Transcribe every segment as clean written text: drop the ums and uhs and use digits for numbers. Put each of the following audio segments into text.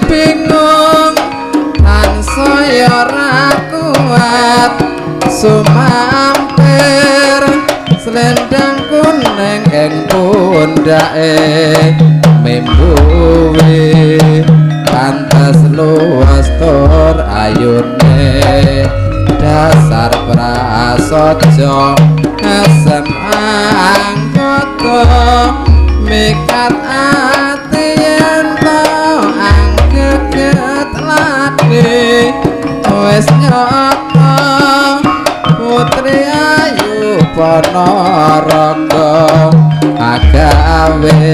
bingung tansaya ora kuat sumampir slendang kuning ing pundhake mimbuwi pantes luwes tur ayune dasar prasaja asem anggota mikat ati yen to anggeget ladi wis nyata putri ayu Ponorogo agawe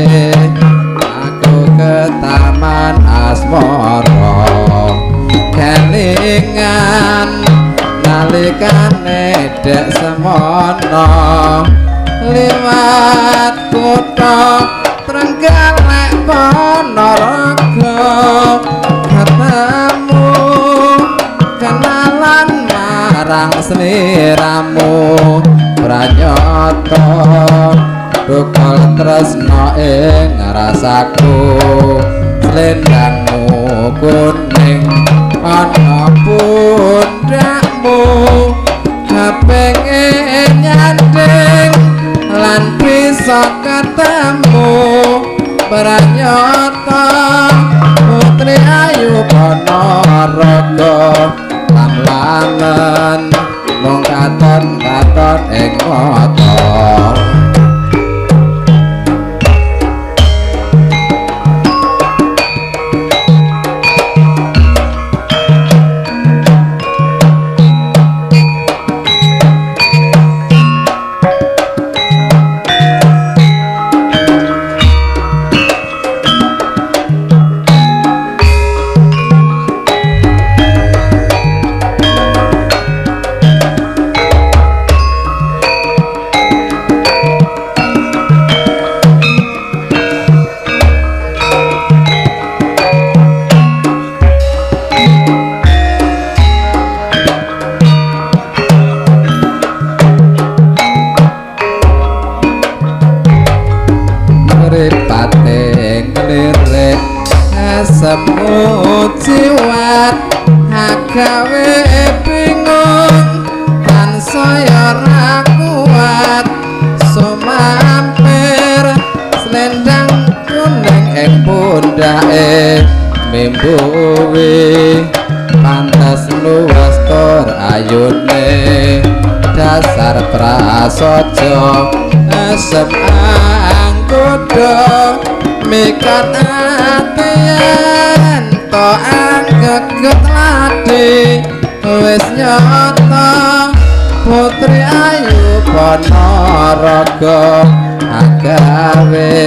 aku ke taman asmara kelingan nalikane dek semono liwat kutha Trenggalek Ponorogo ketemu kenalan marang sliramu pranyata dukul tresna ing rasaku slendangmu kuning ana pundhakmu kepengin nyanding lan bisa ketemu pranyata putri ayu Ponorogo lam-lamen mung katon-katon ing mata. Mripate nglirik asemu jiwat agawe bingung tansaya ora kuat sumampir slendang kuning ing pundhake mimbuwi pantes luwes tur ayune dasar prasaja asem anggoda mikat ati yen to anggeget ladi wis nyata putri ayu Ponorogo agawe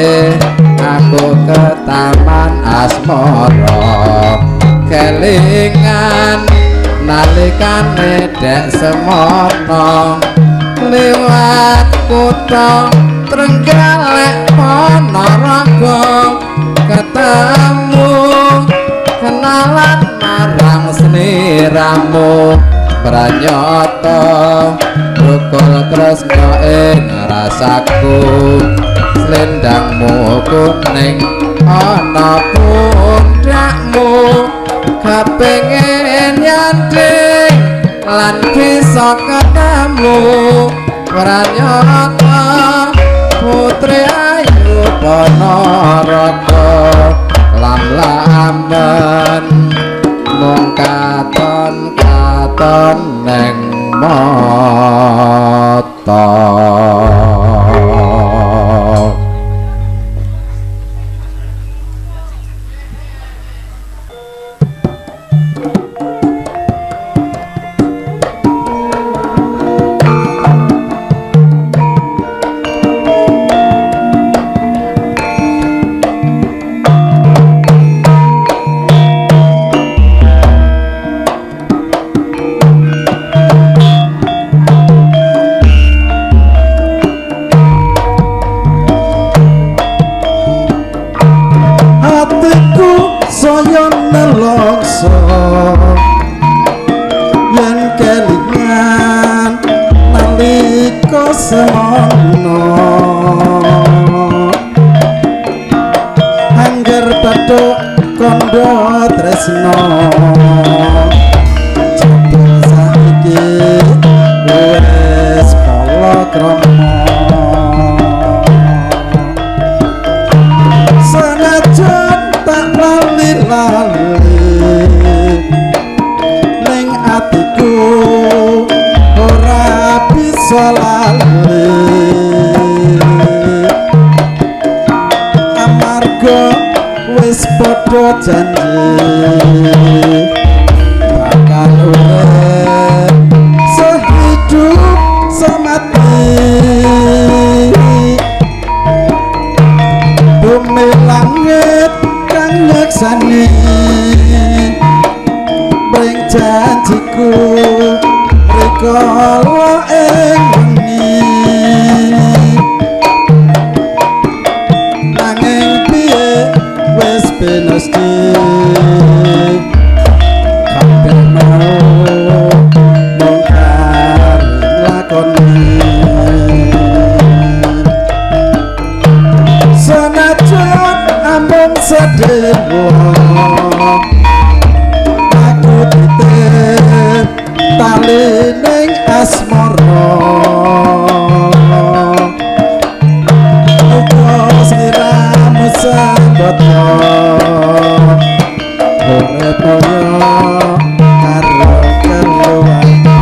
aku ke taman asmara kelingan nalikane dek semono liwat kutha Trenggalek Ponorogo ketemu kenalan marang sliramu pranyata rukul tresna ing rasaku slendangmu kuning ana pundhakmu kepengin nyanding lan bisa ketemu pranyata putri ayu Ponorogo lam-lamen mung katon-katon neng mata. tresno jebul saiki wis palakrama senajan tak lali-lali ning atiku ora bisa lali amarga wis padha janji bakal urip sehidup semati bumi langit kang nyeksani mring janjiku rikala ing wengi nanging piye wis pinesti kabeh mau mung lakoni senajan amung sedhewa aku titip tali ning asmara muga sliramu sambata urip mulya karo keluarga.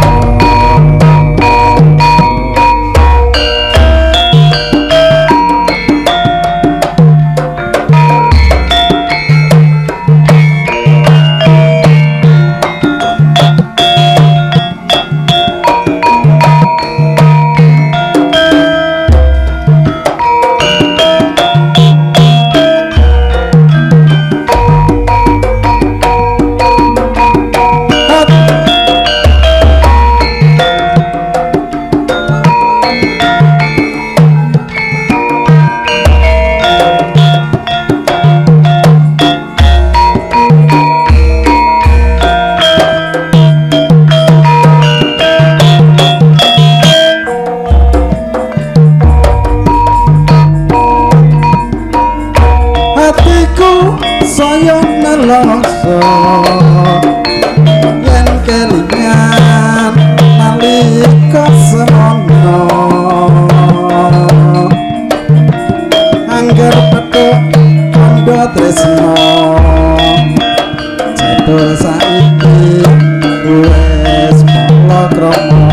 Hatiku saya nelongso yen kelingan nalika semono angger petuk kandha tresno jebul saiki wis palakrama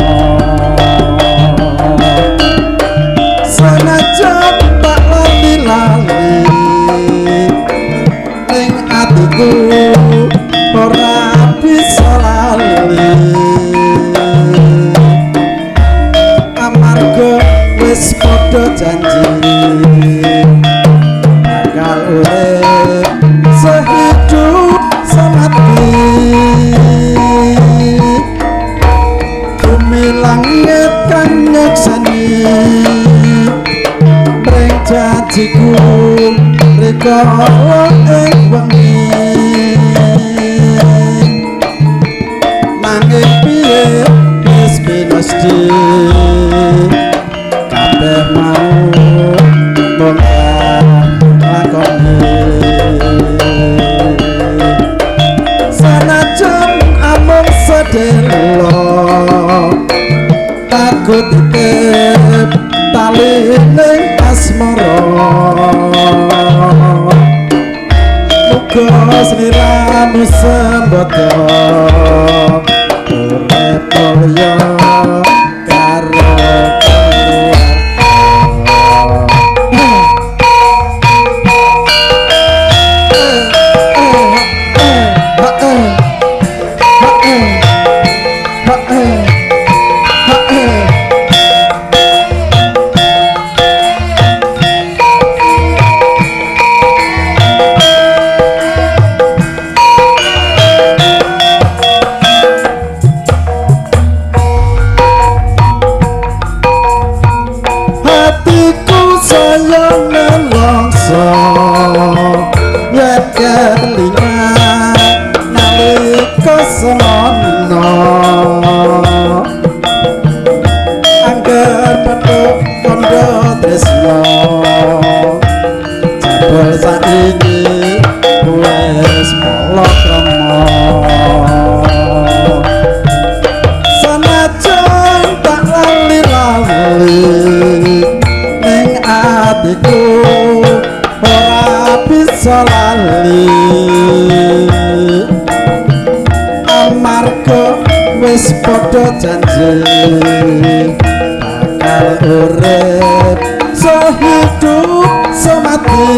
senajan tak lali-lali ning atiku ora bisa lali amarga wis padha janji bakal urip sehidup semati bumi langit kang nyekseni mring janjiku rikala ing wengi nanging piye wis pinesti kabeh mau mung lakoni senajan amung sedelo aku titip tali ning asmara muga sliramu sembada urip mulya karo keluarga. Padha janji bakal urip sehidup semati.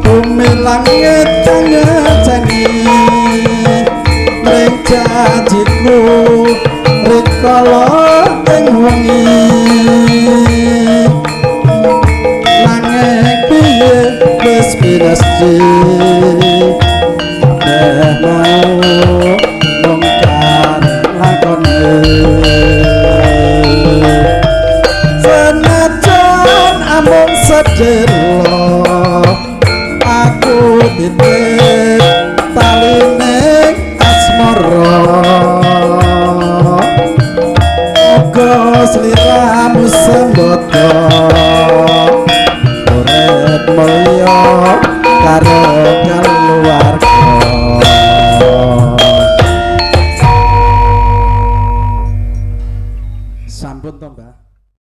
Bumi langit ngeceni mring janjiku rikala ing wengi, nanging piye wis pinesti kabeh mau mung lakone. Senajan amung sedelo aku titip taline asmara, muga sliramu sembodo.